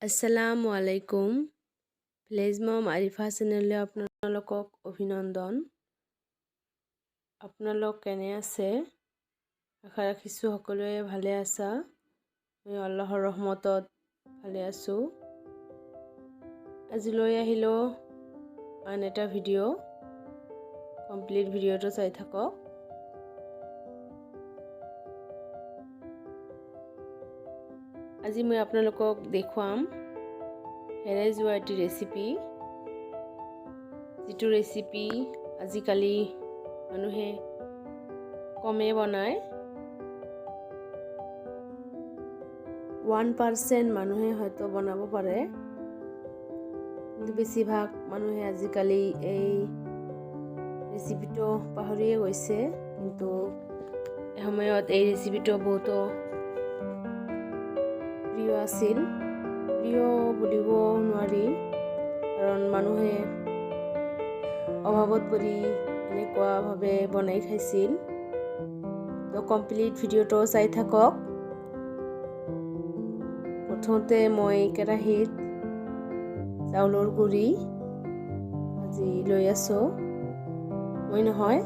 আসসালামু আলাইকুম। ভিলেজ মম আৰিফা চেনেললৈ আপোনালোকক অভিনন্দন। আপোনালোক কেনে আছে? আশা ৰাখিছোঁ সকলোৱে ভালে আছা। মই আল্লাহৰ ৰহমতত ভালে আছোঁ। আজি লৈ আহিলোঁ আন এটা ভিডিঅ'। কমপ্লিট ভিডিঅ'টো চাই থাকক। আজি মই আপোনালোকক দেখুৱাম হেৰাই যোৱা এটি ৰেচিপি, যিটো ৰেচিপি আজিকালি মানুহে কমেই বনায়। 1% মানুহে হয়তো বনাব পাৰে, কিন্তু বেছিভাগ মানুহে আজিকালি এই ৰেচিপিটো পাহৰিয়ে গৈছে। কিন্তু এসময়ত এই ৰেচিপিটো বহুতো প্ৰিয় আছিল। প্ৰিয় বুলিব নোৱাৰি, কাৰণ মানুহে অভাৱত পৰি এনেকুৱাভাৱে বনাই খাইছিল। তো কমপ্লিট ভিডিঅ'টো চাই থাকক। প্ৰথমতে মই কেৰাহীত চাউলৰ গুড়ি ভাজি লৈ আছোঁ। মই নহয়,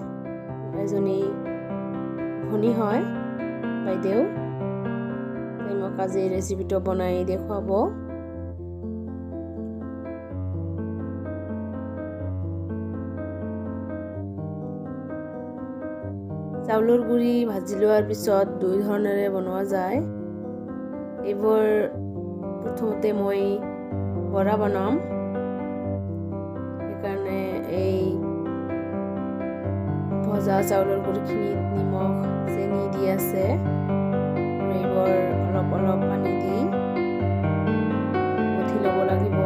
এজনী ভনী হয়, বাইদেউ। তাই মোক আজি ৰেচিপিটো বনাই দেখুৱাব। চাউলৰ গুড়ি ভাজি লোৱাৰ পিছত দুই ধৰণেৰে বনোৱা যায়। এইবোৰ প্ৰথমতে মই বৰা বনাম, সেইকাৰণে এই ভজা চাউলৰ গুড়িখিনিত নিমখ চেনি দি আছে। আৰু এইবোৰ অলপ অলপ পানী দি মঠি ল'ব লাগিব।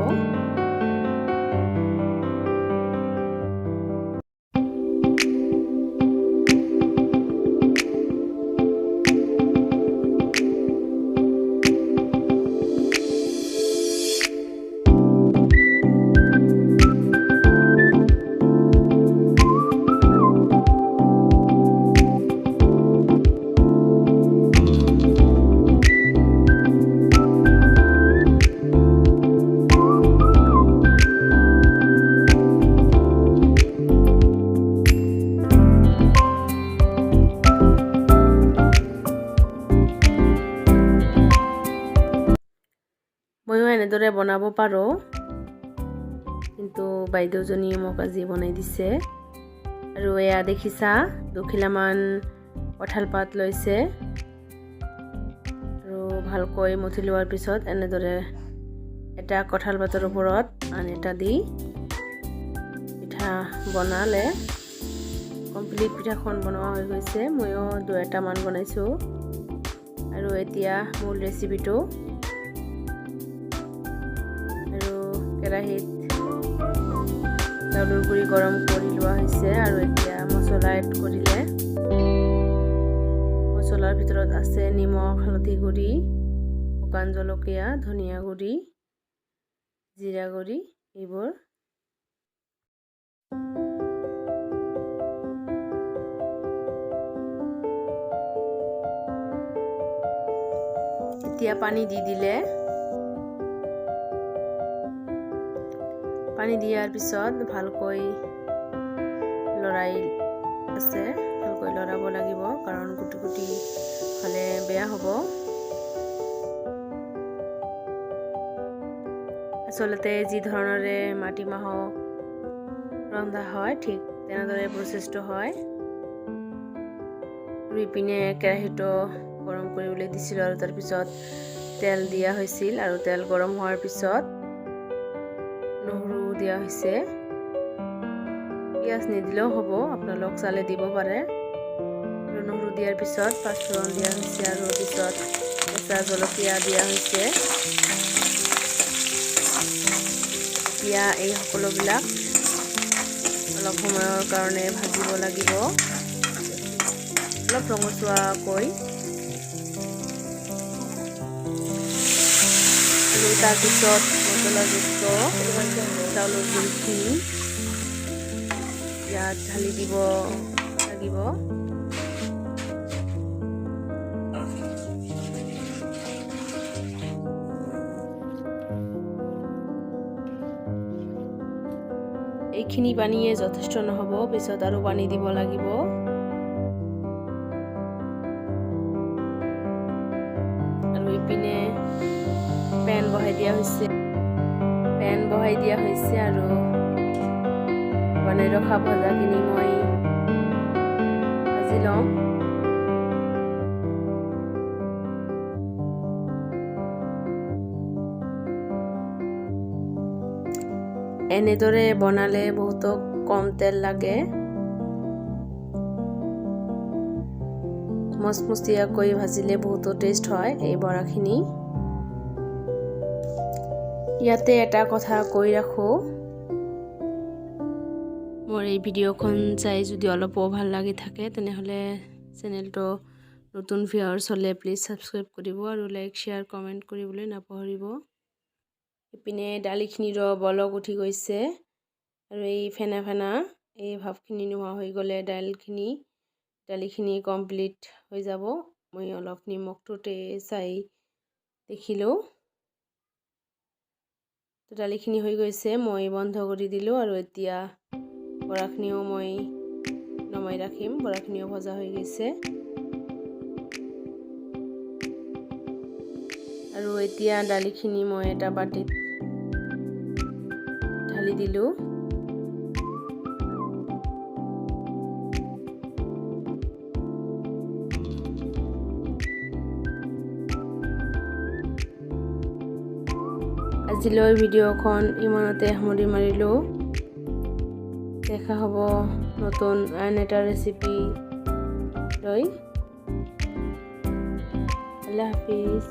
ময়ো এনেদৰে বনাব পাৰোঁ, কিন্তু বাইদেউজনীয়ে মোক আজি বনাই দিছে। আৰু এয়া দেখিছা, দুখিলামান কঁঠাল পাত লৈছে আৰু ভালকৈ মঠি লোৱাৰ পিছত এনেদৰে এটা কঁঠাল পাতৰ ওপৰত আন এটা দি পিঠা বনালে কমপ্লিট পিঠাখন বনোৱা হৈ গৈছে। ময়ো দুই এটামান বনাইছোঁ। আৰু এতিয়া মূল ৰেচিপিটো। আৰু কেৰাহীত চাউলৰ গুড়ি গৰম কৰি লোৱা হৈছে আৰু এতিয়া মছলা এড কৰিলে। মছলাৰ ভিতৰত আছে নিমখ, হালধি গুড়ি, শুকান জলকীয়া, ধনিয়া গুড়ি, জিৰা গুড়ি এইবোৰ। এতিয়া পানী দি দিলে। পানী দিয়াৰ পিছত ভালকৈ লৰাই আছে। ভালকৈ লৰাব লাগিব, কাৰণ গুটি গুটি হ'লে বেয়া হ'ব। আচলতে যি ধৰণেৰে মাটিমাহ ৰন্ধা হয়, ঠিক তেনেদৰে প্ৰচেছটো হয়। ইপিনে কেৰাহীটো গৰম কৰিবলৈ দিছিলোঁ আৰু তাৰপিছত তেল দিয়া হৈছিল আৰু তেল গৰম হোৱাৰ পিছত নহৰু দিয়া হৈছে। পিঁয়াজ নিদিলেও হ'ব, আপোনালোক চালে দিব পাৰে। আৰু নহৰু দিয়াৰ পিছত পাঁচফোৰণ দিয়া হৈছে আৰু পিছত কেঁচা জলকীয়া দিয়া হৈছে। এতিয়া এই সকলোবিলাক অলপ সময়ৰ কাৰণে ভাজিব লাগিব, অলপ ৰঙচুৱাকৈ। আৰু তাৰপিছত মছলাযুক্ত চাউলৰ গুড়িখিনি ইয়াত ঢালি দিব লাগিব। এইখিনি পানীয়ে যথেষ্ট নহ'ব, পিছত আৰু পানী দিব লাগিব। আৰু ইপিনে পেন বহাই দিয়া হৈছে, পেন বহাই দিয়া হৈছে আৰু বনাই ৰখা ভজাখিনি মই ভাজি ল'ম। এনেদৰে বনালে বহুতো কম তেল লাগে। মচমচীয়াকৈ ভাজিলে বহুতো টেষ্ট হয় এই বৰাখিনি। ইয়াতে এটা কথা কৈ ৰাখোঁ, মোৰ এই ভিডিঅ'খন চাই যদি অলপো ভাল লাগি থাকে, তেনেহ'লে চেনেলটো নতুন ভিউৱাৰ্ছ হ'লে প্লিজ ছাবস্ক্ৰাইব কৰিব আৰু লাইক, শ্বেয়াৰ, কমেণ্ট কৰিবলৈ নাপাহৰিব। ইপিনে দালিখিনিৰো বলক উঠি গৈছে আৰু এই ফেনা ফেনা এই ভাৱখিনি নোহোৱা হৈ গ'লে দালিখিনি কমপ্লিট হৈ যাব। মই অলপ নিমখটোতে চাই দেখিলোঁ। দালিখিনি হৈ গৈছে, মই বন্ধ কৰি দিলোঁ আৰু এতিয়া বৰাখিনিও মই নমাই ৰাখিম। বৰাখিনিও ভজা হৈ গৈছে আৰু এতিয়া দালিখিনি মই এটা বাতিত ঢালি দিলোঁ। আজিলৈ ভিডিঅ'খন ইমানতে সামৰি মাৰিলোঁ। দেখা হ'ব নতুন আন এটা ৰেচিপি লৈ। আল্লাহ হাফিজ।